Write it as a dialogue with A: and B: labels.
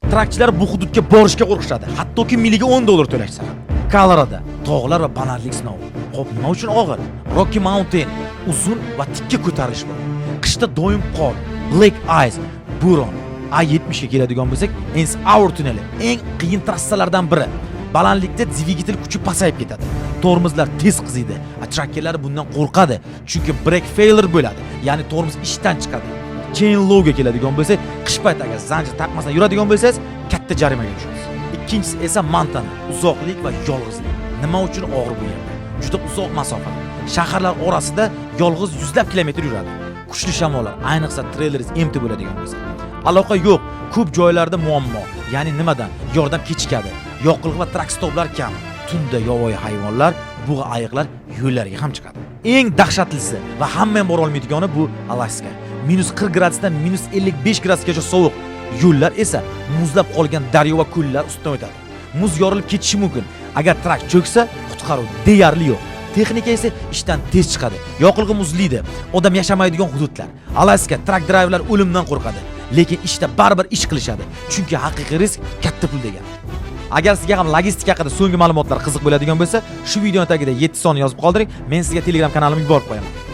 A: Trakchilar bu hududga borishga qo'rqishadi, hattoki miliga 10 dollar to'lashsa ham. Kolorado, tog'lar va balandlik sinovi. Xo'p, nima uchun og'ir? Rocky Mountain, uzun va tikka ko'tarilish bor. Qishda doim qor, black ice, bo'ron. A70 ga keladigan bo'lsak, Ens Our tuneli eng qiyin trassalardan biri. Balandlikda dvigatel kuchi pasayib ketadi. Tormozlar tez qiziydi. A trakkerlar bundan qo'rqadi, chunki brake failure bo'ladi, ya'ni tormoz ishdan chiqadi. Chain lawga keladigan bo'lsak, qish payti agar zanjir taqmasdan yuradigan bo'lsangiz, katta jarimaga tushasiz. Ikkinchisi esa Montana, uzoqlik va yolg'izlik. Nima uchun og'ir bu yerda? Juda uzoq masofa. Shaharlar orasida yolg'iz yuzlab kilometr yuradi. Kuchli shamollar, ayniqsa treyleringiz empty bo'ladigan bo'lsa. Aloqa yo'q, ko'p joylarda muammo. Ya'ni nimadan? Yordam kechikadi. Yoqilg'i va truck stoplar kam. Tunda yovvoyi hayvonlar, bug'a, ayiqlar yo'llarga ham chiqadi. Eng dahshatlisi va hamma ham bora olmaydigani bu Alaska. Minus 40 gradusdan minus 55 gradusgacha sovuq. Yo'llar esa muzlab qolgan daryo va ko'llar ustidan o'tadi. Muz yorilib ketishi mumkin. Agar trak cho'ksa, qutqaruv deyarli yo'q. Texnika esa ishdan tez chiqadi. Yoqilg'i muzlaydi. Odam yashamaydigan hududlar. Alaska truck driverlar o'limdan qo'rqadi, lekin ishda baribir ish qilishadi. Chunki haqiqiy risk katta pul degan. Agar sizga ham logistika haqida so'nggi ma'lumotlar qiziq bo'ladigan bo'lsa, shu videoni tagida 7 sonni yozib qoldiring. Men sizga Telegram kanalimga yuborib qo'yaman.